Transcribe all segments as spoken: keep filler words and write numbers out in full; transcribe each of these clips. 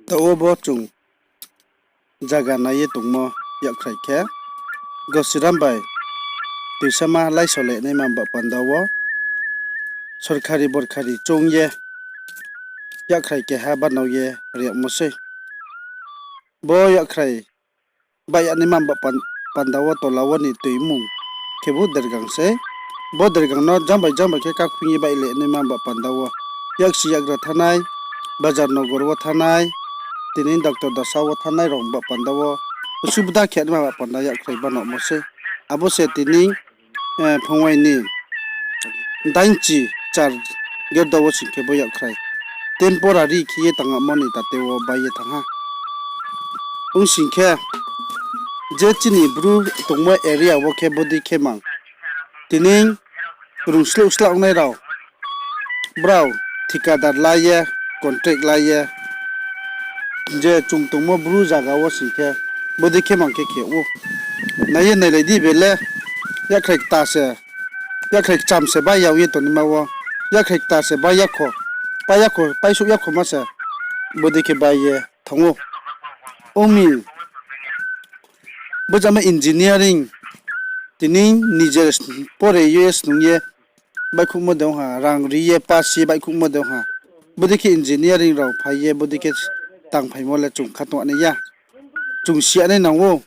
Taoh wo bo chung zaga nai ye tongmo yakkhrai khe, Gosiram bai Toisama láiso le naima ba panda wo, sorkari borkari choung ye yakkhrai keha banao ye ri yagmo sei. Bo yakkhrai baih ya naima ba pan-, panda wo tola wo ni toi mmung khebu dergang sei. Bo dergang no jang bai jang bai khe kakhuing ye baih le naima ba panda wo, yaksi yakgra thanngnai, bazar nogor wo thanngnai, tini doctor dosa wo thanngnai rao ba panda wo, usubida khe naima ba panda yakkhrai banamo sei. Abo se tini, eh, phungwai ni dainchi char gerda wo sing khe bo yakkhrai temporary khe ye tangmo ni tate wo bai ye thanng ha. Ong sing khe, je chini Bru tongmo area wo khe bodei khe mang. Tini rungslouh sla ongnai rao, brao thikadar la ye, contract la ye, je chung tongmo Bru zaga wo sing khe, bodei khe mang khe khe ou. Nai ye nailai di bele, yakkhrai kta se, yakkhrai kcham se bai ya ong ye tongnaima wo, yakkhrai kta se bai ya kho, pai ya kho, paisouh ya kho ma se, bodei khe bai ye thanng ou. Ong mi, bo jama engineering, tini nijer pore ye snung ye baihkhouhmo de ong ha, rang ri ye pass ye baihkhouhmo de ong ha. Bodei khe engineering rao phai ye bodei khe tangphaimo le chung kha tong nai ya. Chung si ya nai nang ou,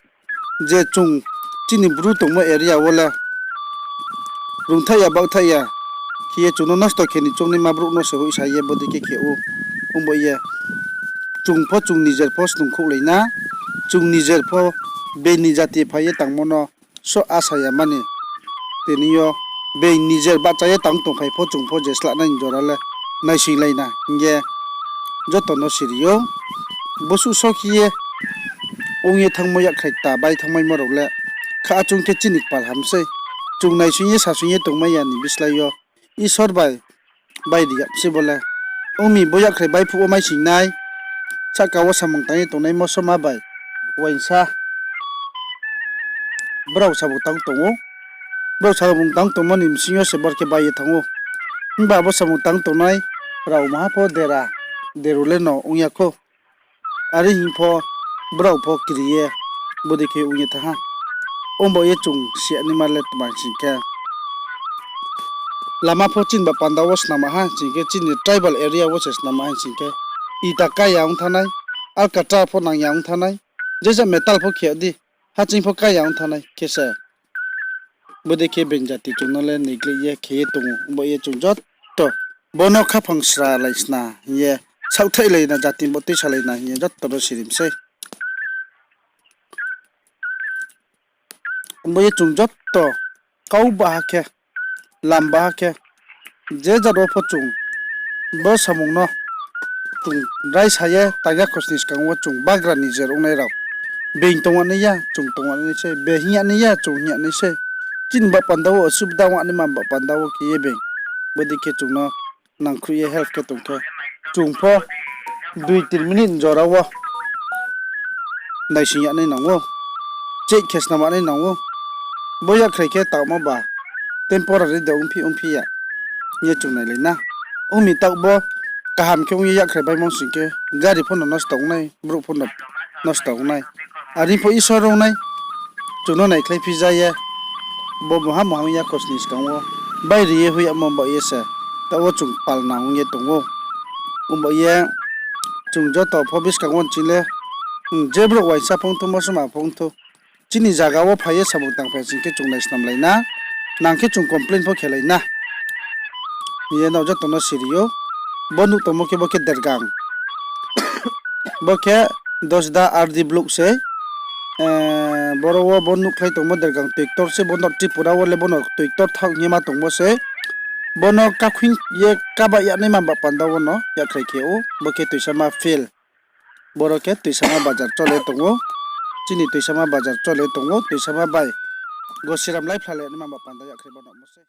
je chung chini Bru tongmo area wo le rungthaih ya baohthaih ya khe ye chung no nosto khe ni choungnaima brouh no se hoihsa ye bodei khe khe ou. Ongba ye chung pho chung nijer pho snungkhouhlai na, chung nijer pho bini jati phai ye tangmo no so asa ya mani. Tini yo bini nijer bahcha ye tang tongphai pho chung pho je slanai jora le naisoinglai na hing ye joto no siri ou. Bosuh so khe ye ong ye thanngmo yakkhrai kta bai thanngmaimo rao le kha chung khe chini kpal ham sei. Chung naisoing ye sasoing ye tongmai ya ni bislái yo Isor bai bai ri yag sei bo le. Ong mi bo yakkhrai baiphuh wo maisoing nai, sahka wo samung tang ye tongnai mosoma bai uaingsa brao samung tang tong ou. Brao samung tang tongmo ni bsing yo se bor khe bai ye thanng ou. Himba bo samung tang tongnai rao maha pho dera, deru le no ong ya khou. Are hing pho brao pho kri ye bodei khe ong ye thanng ha. Ongba ye chung si ya naima le tma sing khe, lama pho chini ba panda wo snama ha sing khe, chini tribal area wo se snama ha sing khe, ita ká ya ong thanngnai, alkatra pho nang ya ong thanngnai, je ja metal pho khe di, haching pho ká ya ong thanngnai khe se. Bodei khe bini jati chung no le neglect ye khe ye tong ou, ongba ye chung joto bo no khaphang sralai sna hing ye, saohthaihlai na, jati bo tuisalai na hing ye joto no sirim sei. Ongba ye chung joto kau baha khe, lam baha khe, je jat wo pho chung bo samung no chung raisa ye tang ya khosni skang wo chung bagra nijer ongnai rao. Being tongwanai ya, chung tongwanai sei, be hing ya nai ya, chung hing ya nai sei. Chini ba panda wo asubida ong naima ba panda wo khe ye being bodei khe chung no nangkhruh ye help khe tong khe, chung pho dui tin minute jora wo naising ya nai nang ou, check khe snama nai nang ou. Bo yakkhrai khe taohmo ba temporary de ongphi ongphi ya hing ye chung nailai na. Ong mi taoh bo kaham khe ong ye yakkhrai baimo sing khe, gari pho no nosto ong nai, brouh pho no nosto ong nai. Are pho Isor ong nai, chung no naikhlai phi ja ye, bo maha maha ong ya khosni skang wo bai ri ye hoih yagmo ba ye se, taoh wo chung palna ong ye tong ou. Ongba ye chung joto pho buskang wo ching le, je brouh uaingsa phongthou, mosoma phongthou, chini zaga wo phai ye samung tangphai sing khe chung naisnamlai na, nang khe chung complain pho khelai na. Hing ye nrao joto no siri ou. Bo nuh tongmo khe bo khe dergang. Bo khe Dosda R D block sei. Boro wo bo nuhkhlai tongmo dergang toiktor sei, bo no Tripura wo le bo no toiktor thaoh hing ye ma tongmo sei. Bo no kakhuing ye kaba yag naima ba panda wo no yakkhrai khe ou, bo khe Toisama field. Boro khe Toisama bazar chole tong ou. Chini Toisama bazar chole tong ou, Toisama bai Gosiram láiphla le naima ba panda yakkhrai bo no mo sei.